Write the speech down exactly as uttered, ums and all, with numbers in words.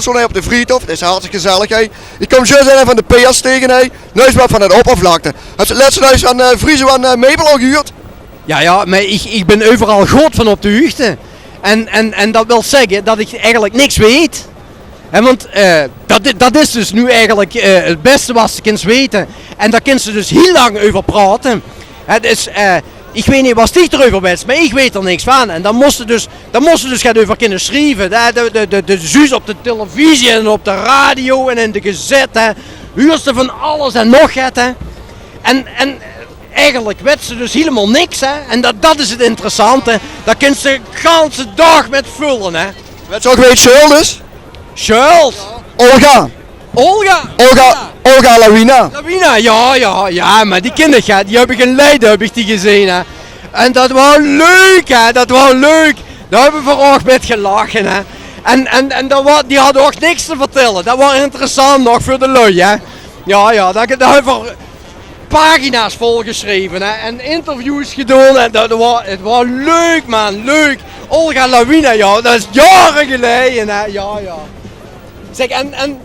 Zoe hei op de Vriethof, det is hartstikke gezellig, hè. Ich kóm zjus eine van de peers taenge, hè. Noe is waat van 't oppervlakte. Höbs se 't lètste noe ins van eh Friso en eh Mabel al gehuurd? Jao, jao, mer ich, ich bin euveral good van op de huugde. En, en, en det wil zègke det ich eigelik niks weit. Hè, want eh det, i- det is dus noe eigelik eh 't bèste waat se kins weite. En dao kins se dus hiel lang euver praote. Hè, dus eh ich weit neet waat dich d'reuver weits, mer ich weit d'r niks van. En dan mós se dus, dan mós se dus get euver kinne sjrieve. De, de, de, de, de zuus op de tillevisie en op de radio en in de gezèt, hè, huurs se van alles en nog get, hè. En, en eigelik weits se dus hielemaol niks, hè. En det, det is 't interessante. Dao kins se de ganse daag mit völle, hè. Weits se ouch wae Sjöld is? Sjöld? Olga. Olga? Olga, Olga Lawina. Lawina, jao, jao, jao, mer die kin ich, hè. Die höb ich in Leiden, höb ich die gezeen, hè. En det waor leuk, hè, det waor leuk. Dao höbbe v'r ouch mit gelache, hè. En, en, en det waor, die hadde ouch niks te vertèlle. Det waor interessant nog veur de luuj, hè. Jao, jao, det, det höbbe v'r pagina's volgesjreve, hè, en interviews gedoon. En det, det waor, 't waor leuk, man, leuk. Olga Lawina, jao, det is jaore geleje, hè. Jao, jao. Zèk, en, en